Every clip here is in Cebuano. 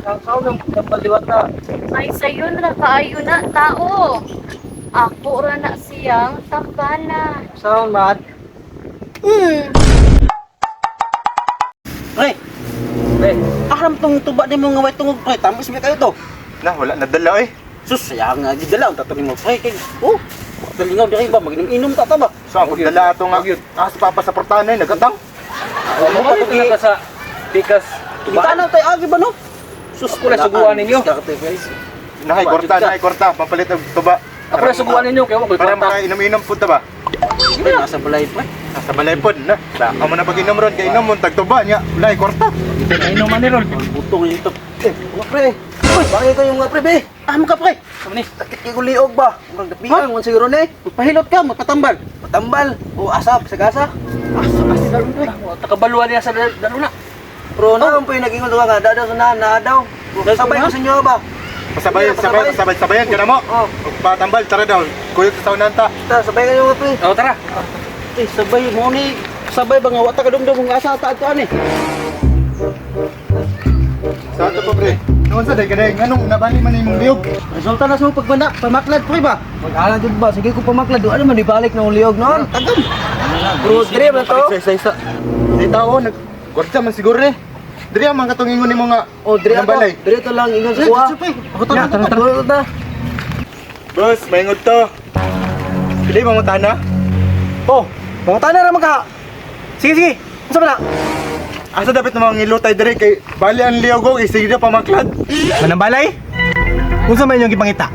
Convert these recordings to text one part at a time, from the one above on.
Sao nang tambal, Diwata? Ay, sayon ra kaayo na tao. Ako ra na siyang tambana. Sao man? Pre! Pre, Ahram tong tuba nimo nga way tungog, pre. Tamis mi kayo to. Na, wala nadala eh. Sus, sayang nga gidala ang tatanim mo, pre. Kay, oh, dalingaw diri ba maginom-inom ta ta ba? So, ako dala ato nga. Ah, sa papa sa portahan eh, nagatang. Ano ba ito ka sa pikas Kita na tayo agi ba no? Sus, Ako na suguan ninyo. Nahay, korta, nahay, korta. Papalit og tuba. Ako na suguan ninyo kay wa koy Para kwarta. makainom-inom po ta ba? Pre, nasa balay, pre. Nasa balay pod na. Amo na pag-inom ron, kay inom mo tagtuba niya. Wala ay korta. Inom man ni ron. Butong ito. Eh, mga pre. Uy, bakit ko yung mga pre, be? Ah, mo ka, pre. Kamo ni. Sakit kay kong liog ba? Murag dapian, man siguro ni. Magpahilot ka, magpatambal. Patambal, o asap, sagasa. Asa kasi dalon, pre. Takabaluan niya sa daluna. Pero na, po yung naging nga, daw sa na, na daw. Sabay ko sa inyo ba? Pasabay, sabay, sabay, sabayan ka na mo. Oh. Og patambal, tara daw. Kuyog sa saunan ta. Ta, sabay kayo mga pre. Oh, tara. Eh, sabay mo ni sabay ba nga wa ta kadumdum nga asa ta adto ani. Sa ato pa pre. Noon sa day kaday nganong nabali man imong liog. Resulta na sa pagbana, pamaklad, pre ba? Mag-alang jud ba? Sige ko pamaklad, ano man ibalik na akong liog noon. Tagam. Bro, dire ba to? Isa isa. Di tao nag gwardiya man siguro eh. Diri ang mga katong ingon nimo nga. Oh, dire ng ako. balay. Dire to lang ingon sa kuha. Pre, ako tara, tara, tara. Tara, tara. Boss, maingod to. Pili mo tana? Oh, mga tana ra man ka. Sige, sige. Unsa ba na? Asa dapat na mga ngilutay diri kay bali ang liog og sige na pamaklad. Manambalay? Unsa man inyong gipangita?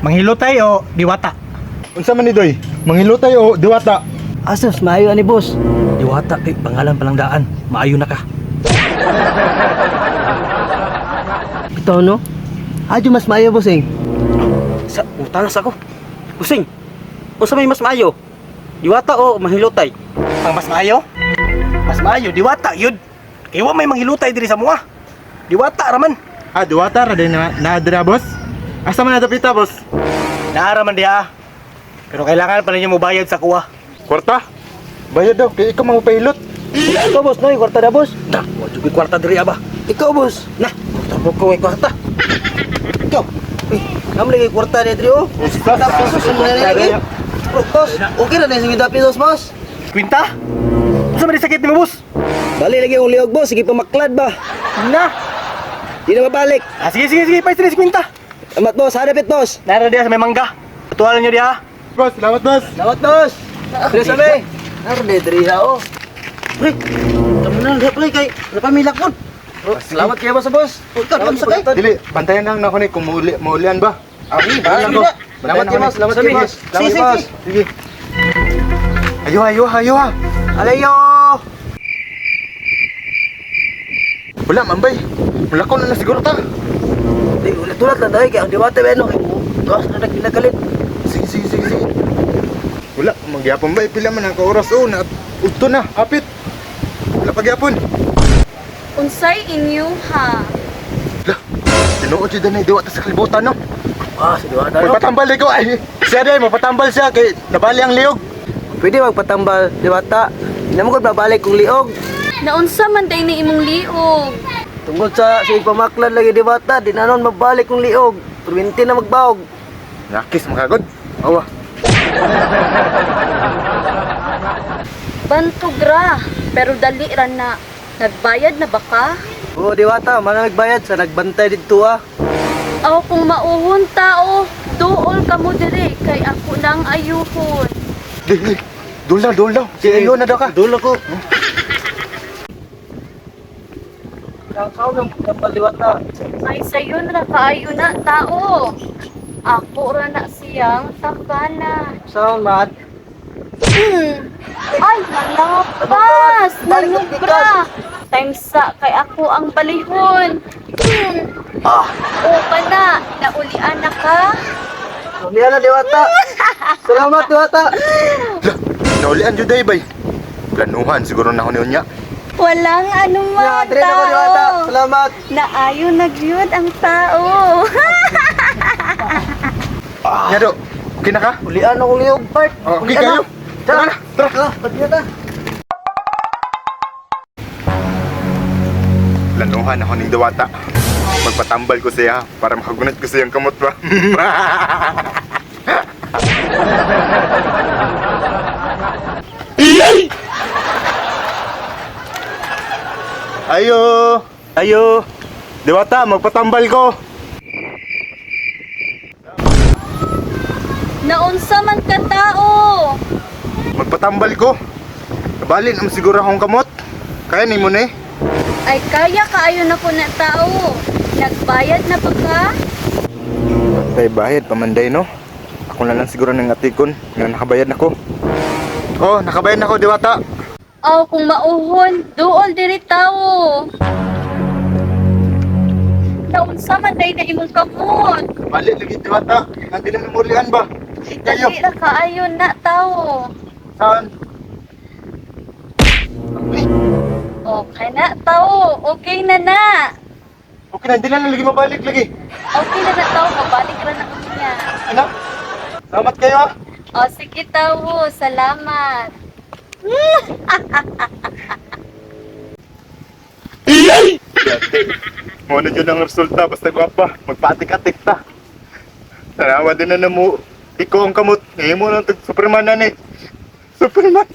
Manghilutay o diwata? Unsa man ni Doy? Mangilutay o diwata? Asos, maayo ani boss. Diwata kay pangalan pa lang daan. Maayo na ka. Bitaw no? Adyo mas maayo boss eh. Sa utanas ako. Using. Unsa may mas maayo? Diwata o mahilutay? Ang mas maayo? Mas maayo diwata yun. Kay wa may manghilutay diri sa mua. Diwata ra man. Ah, diwata ra din na na dira boss. Asa man na dapita boss? Naa ra man diha. Pero kailangan pa ninyo mobayad sa kuha. Kwarta? Bayad daw kay ikaw mangpahilot. Ikaw boss, no? Kwarta na boss. Na, wa jud koy kwarta diri aba. Ikaw boss. Na, tabo ko ay kwarta. Ikaw. Uy, naman lagi kwarta ni trio. Usta Sa pesos ang mga lagi. Boss, okay ra na yung 50 pesos boss. Kwinta? Unsa man di sakit nimo, boss? Bali lagi akong liog boss, sige pamaklad ba. Na. Di na mabalik. Ah, sige sige sige, paisiri si kwinta. Amat boss, hanapit boss. Naa ra diha sa may mangga. Tuwalan niyo diha. Boss, salamat boss. Salamat boss. Dire sa me. Arde diri ha oh. Pre, tamo na lang pre kay napamilak kon. Salamat kayo boss, boss. Ikaw, Salamat sa kay. Dili, bantayan lang na ako ni kung mauli, maulian ba? Ah, Bantayan lang ko. Salamat kayo boss, salamat kayo boss. Salamat Sige, boss. Sige. Ayo, ayo, ayo ha. Alayo. Wala, mambay. Wala ko na na siguro ta. Di ulit ulit lang dahil kay ang diwata ba no kay gawas na nagpinagalit. Sige, sige, sige, sige. Wala, magyapon ba? Pila man ang ka-oras. Oh, na, udto na, apit. Wala pagyapon. Unsay inyo ha? Lah, tinuod siya din diwata sa kalibutan, no? Ah, si diwata no. Magpatambal ikaw, ay. Siya din, mapatambal siya kay nabali ang liog. Pwede magpatambal diwata. Hindi mo ko babalik kong liog. Naunsa man day ni imong liog? Tungkol sa sige pamaklad lagi diwata, di na nun mabalik kong liog. Perminti na magbaog. Nakis, makagod. Awa. Bantog ra, pero dali ra na. Nagbayad na ba ka? Oo, diwata, mana nagbayad sa nagbantay didto ah. Aw kung mauhon tao, duol ka mo diri kay ako nang ayuhon. Di, di. Dul daw, dul daw. Sige, ayun na daw ka. Dul ako. Sao nang tambal, Diwata? Ay, sayon ra kaayo na tao. Ako ra na siyang tambana. Sao man? Ay, nalapas! Nanubra! Times sa kay ako ang balihon. Ah. O pa na, naulian na ka? Ulian na diwata. Salamat diwata. Lah, naulian jud ay bay. Planuhan siguro na ako niya. Walang anuman, Ya, dire na ko diwata. tao. Salamat. Naayon na gyud ang tao. Nya do. Okay na ka? Ulian akong liog part. Oh, okay kayo. Tara na, tara. Tara, pati na ta. Planuhan ako ning diwata. Magpatambal ko siya para makagunit ko siyang kamot ba. Ayo! Ayo! Diwata, magpatambal ko! Naunsa man ka tao? Magpatambal ko! Kabalin ang siguro akong kamot. Kaya ni mo ni. Ay kaya kaayo na ko na tao. Nagbayad na pa ka? Tay bayad pamanday no. Ako na lang siguro ng atikon nga nakabayad nako. Oh, nakabayad nako Diwata. Aw, kung mauhon, duol diri tao. Naunsa man day na imong kamot? Balik lagi Diwata. Nanti na namulian ba? Kayo. Dali ra kaayo na tao. Saan? Okay na tao, okay na na. Okay na, di na lang lagi mabalik lagi. Okay na na tao, mabalik ra na niya. Ano? Salamat kayo ah. O sige tao, salamat. Mo na dyan ang resulta, basta gwapa. Magpaatik-atik ta. Tanawa din na namo. Ikaw ang kamot. Ngayon mo lang tag Superman na ni. Superman.